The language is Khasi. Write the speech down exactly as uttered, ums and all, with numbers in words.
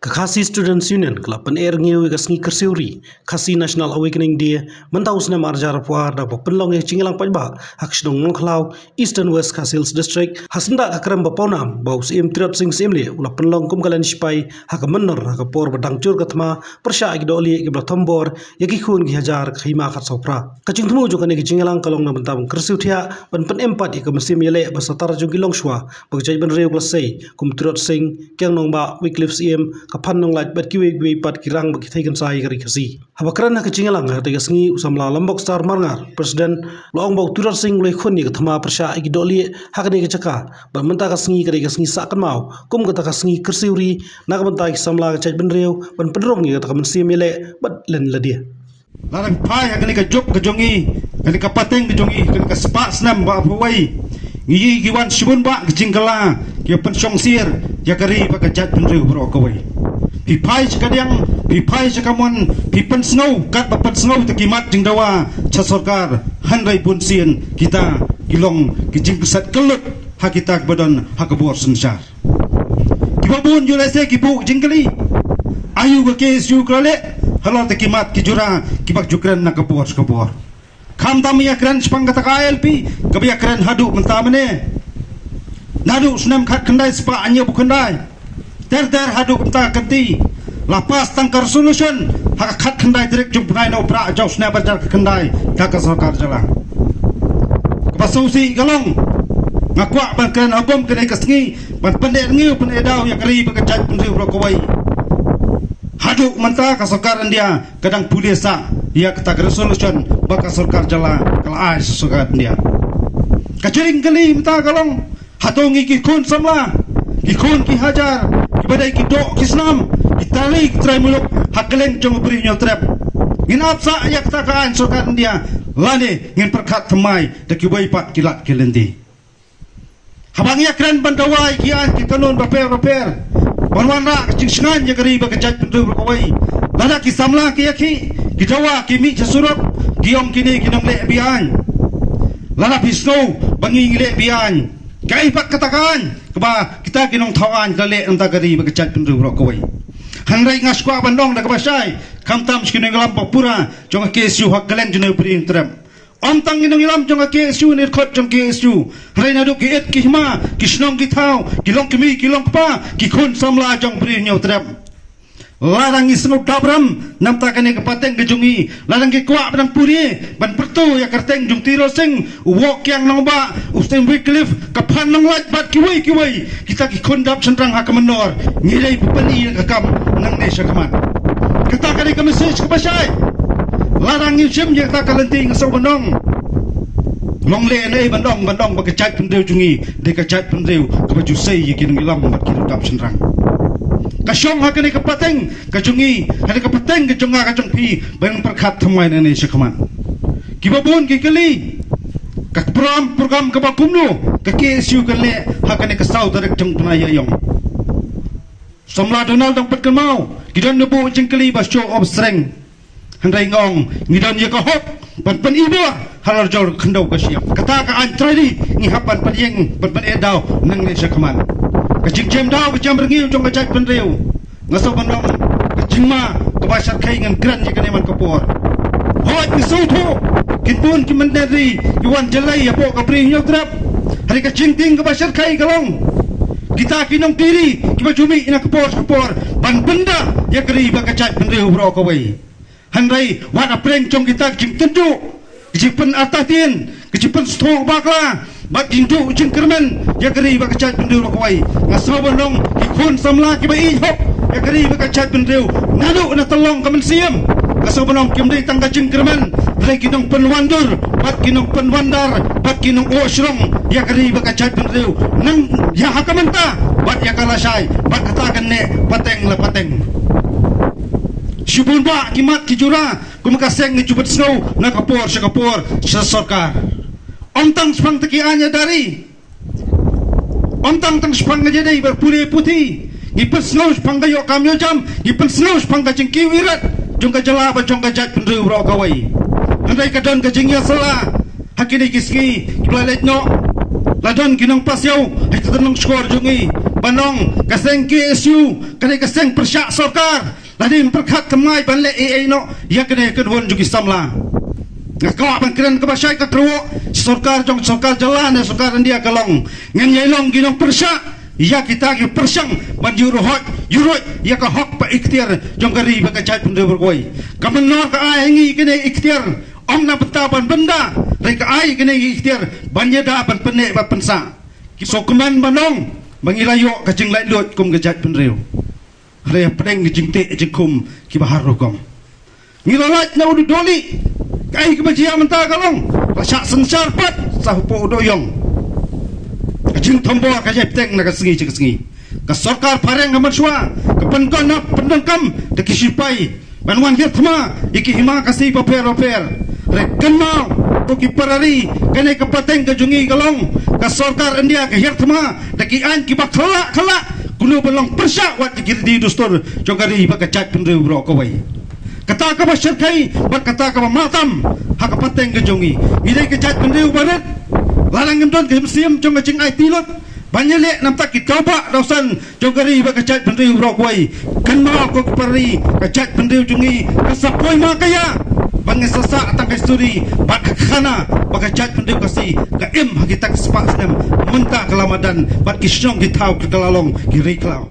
Ka Khasi Students Union ka la pyneh rngiew ïa ka sngi kyrsiew ri Khasi National Awakening Day mynta u snem ar hajar arphew ar da kaba pynlong ïa ka jingïalang paidbah ha ka shnong Nongkhlaw, Eastern West Khasi Hills District, ha syndah ka krem ba pawnam ba u Syiem Tirot Sing Syiem Leh u la pynlong kum ka lynti sipai ha ka mynnor ha ka por ba dang jur ka thma pyrshah ïa ki dohlieh kiba la thombor ïa ki khun ki hajar ka hima khatsaw phra. Ka jingthmu jong kane ka jingïalang ka long na bynta ban kyrsiew thiah ban pynem pat ïa ka mynsiem ïaleh ba satar jong ki longshuwa ba ka jaitbynriew ka la sei, kum Tirot Sing, Kiang Nangbah, Wycliffe Syiem, ka Phan Nonglait bad kiwei kiwei pat ki rang ba ki thei kynsai ka ri Khasi. Haba kren ha ka jingïalang ha katei ka sngi, u samla Lambok Star Marngar, President, u la ong ba u Tirot Sing u la ïakhun ïa ka thma pyrshah ïa ki dohlieh ha kane ka jaka bad mynta ka sngi ka dei ka sngi sah kynmaw kum kata ka sngi kyrsiew ri na ka bynta ki samla ka jaitbynriew ban pynrung ïa kata ka mynsiem ïaleh bad lynti lade. Lada phi phai ha kane ka juk ka jong ngi, kane ka pateng ka jong ngi, kane ka spah snem ba arphew wei, ngi ïohi ki wan shibun bah ki jingkylla kiba pynshong sir ïa ka ri bad ka jaitbynriew baroh kawei. Phi phai sha kadiang, phi phai sha kamon, phi pynsngew katba pynsngew da ki mat jingdawa sha sorkar, hynrei bunsien kita ki long ki jingkset kyllut ha kita kiba don ha ka bor synshar. Kiba bun ju lehse ki buh jingkylli, aïu ka K S U ka la leh halor da ki mat ki jura kiba ju kren na ka bor sha ka bor. Khamtam ïa kren shaphang kata ka I L P kaba ïa kren haduh mynta mynne. Naduh snem khatkhyndai spah hynñiewphew khyndai ter ter haduh mynta ka kynti, la pass tang ka resolution ha ka khatkhyndai tarik jong u bnai Nohprah jong u snem ar hajar khatkhyndai da ka sorkar jylla. Kaba sngewsih ka long, nga kwah ban kren ha kum kane ka sngi ban pyneh rngiew pyneh daw ïa ka ri bad ka jaitbynriew baroh kawei. Haduh mynta ka sorkar India ka dang pule sah ïa kata ka resolution ba ka sorkar jylla ka la ai sha sorkar India. Ka jingkylli mynta ka long, hato ngi ki khun samla, ki khun ki hajar, kiba dei ki doh ki snam, ki trai ri ki trai muluk ha kylleng jong u Bri Hynñiewtrep, ngin ap sah ïa kata ka aiñ sorkar India lane ngin pyrkhat thymmai da kiwei pat ki lad ki lynti? Haba ngi ïa kren ban dawa ïa ki aiñ ki kanun bapher bapher ban wanrah ka jingshngaiñ ïa ka ri bad ka jaitbynriew baroh kawei, lada ki samla ki ïakhih, ki dawa, ki mih sha surok, ki ong kine ki nongleh beaiñ. Lada phi sngew ba ngi ngi leh beaiñ, kaei pat kata ka aiñ kaba kita ki nongthaw aiñ ki la leh na ka bynta ka ri bad ka jaitbynriew baroh kawei? Hynrei nga sngewkwah ban ong da kaba shai, khamtam sha ki nongïalam ba pura jong ka K S U ha kylleng jong u Bri Hynñiewtrep. Ym tang ki nongïalam jong ka K S U ne dkhot jong ka K S U, hynrei naduh ki it ki hima, ki shnong ki thaw, ki longkmie ki longkpa, ki khun samla jong u Bri Hynñiewtrep. Lada ngi sngewdap ram na bynta kane ka pateng ka jong ngi, lada ngi kwah ban pule, ban pyrto ïa ka kyrteng jong u Tirot Sing, u Woh Kiang Nangbah, u Syiem Wycliffe, ka Phan Nonglait bad kiwei kiwei, kita ki khun dap shynrang ha ka mynnor, ngi dei ban pyni ïa ka kam nangne shakhmat. Kata ka dei ka message kaba shai. Lada ngi shim ïa kata ka lynti, nga sngew ban ong, long lehnoh ban ong, ban ong ba ka jaitbynriew jong ngi dei ka jaitbynriew kaba ju sei ïa ki nongïalam bad ki nongdap shynrang. Ka shong ha kane ka pateng ka jong ngi, ha kane ka pateng ka jong nga ka jong phi, ban pyrkhat thymmai nangne shakhmat. Kiba bun ki kylli, ka program, program kaba kumno ka K S U kan leh ha kane ka saw tarik jong u bnai Ïaïong? Samla Donald Dang Pynkynmaw, ki don na buh jingkylli ba show off strength. Hynrei nga ong, ngi don ïa ka hok ban pynibor halor jong ka khyndew ka shyiap. Kata ka aiñ trai ri ngi hap ban pynïeng, ban pyneh daw nangne shakhmat. Ka jingjem daw ka jingjem rngiew jong ka jaitbynriew, nga sngew ban ong, ka jingma kaba shyrkhei ngan kren ïa kane man ka por. Hooid, ngi sngewthuh kin bun ki mynder ri ki wan jlei hapoh ka Bri Hynñiewtrep. Hynrei ka jingtieng kaba shyrkhei ka long, kita ki nongdie ri kiba ju mih na ka por sha ka por ban pynda ïa ka ri bad ka jaitbynriew baroh kawei. Hynrei wat hapdeng jong kita ki jingtynjuh, ki jingpynartatien, ki jingpynsngewbakla bad ki jingduh jingkyrmen ïa ka ri bad ka jaitbynriew baroh kawei, nga sngew ban ong, ki khun samla kiba ïeit hok ïa ka ri bad ka jaitbynriew naduh na tyllong ka mynsiem, nga sngew ban ong, kim dei tang ka jingkyrmen, hynrei ki nongpynwandur bad ki nongpynwandar bad ki nonguh shrong ïa ka ri bad ka jaitbynriew, nang ïa ha ka mynta bad ïa ka lashai bad kata kane pateng la pateng. Shibun bah ki mat ki jura, kum ka seng ngi ju pynsngew na ka por sha ka por sha sorkar. Ym tang shaphang kita ki aiñ ïada ri, ym tang tang shaphang ka jingdei ba pule puthi, ngi pynsngew shaphang ka ïoh kam ïoh jam, ngi pynsngew shaphang ka jingkiew irat jong ka jylla bad jong ka jaitbynriew baroh kawei. Hynrei ka don ka jingïasylla ha kine ki sngi kiba la leit noh. La don ki nongpasiaw ha ki tnat nongshkor jong ngi, Ban ong ka seng K S U ka dei ka seng pyrshah sorkar, la dei pyrkhat thymmai ban leh ei ei noh ïa kane ka kynhun jong ki samla. Nga kwah ban kren kaba shai ka tyrwa, sorkar jong sorkar jylla ne sorkar India ka long, ngan ïai long ki nongpyrshah ïa kita ki pyrshang ban ïuh ruh ïuh ruh ïa ka hok bad ikhtiar jong ka ri bad ka jaitbynriew baroh kawei. Ka mynnor ka ai ha ngi kane ikhtiar, ym na bynta ban bynda, hynrei ka ai kane ikhtiar ban ïada ban pynneh bad pynsah. Ki sngewkmen ban ong ba ngi la ïoh ka jinglaitluid kum ka jaitbynriew, hynrei hapdeng ki jingteh jingkhum kiba har rukom. Ngi la lait na u duli. Kaei kaba jia mynta ka long, la shah synshar pat sa hapoh u dohïong. Ka jingthombor ka jia bteng na ka sngi sha ka sngi. Ka sorkar phareng ka mynshuwa ka pyndonkam, pyndonkam da ki sipai ban wan hiar thma ïa ki hima Khasi bapher bapher. Hynrei kynmaw ko ki para ri, kane ka pateng ka jong ngi ka long, ka sorkar India ka hiar thma da ki aiñ kiba khyllah khyllah, kumno ban long pyrshah wat ïa ki riti dustur jong ka ri bad ka jaitbynriew baroh kawei. Kata kaba shyrkhei bad kata kaba mahtam ha ka pateng ka jong ngi, ngi dei ka jaitbynriew barit. Lada ngim don ka mynsiem jong ka jingaiti lut ban ïaleh na bynta ki tawbah dawsan jong ka ri bad ka jaitbynriew baroh kawei, kynmaw ko ki para ri, ka jaitbynriew jong ngi ka sa poi ma ka ïa ba ngi sa sah tang ka histori bad ka khana ba ka jaitbynriew Khasi ka im ha kita ki spah snem mynta ka la madan bad ki shnong ki thaw ka la long ki ri khlaw.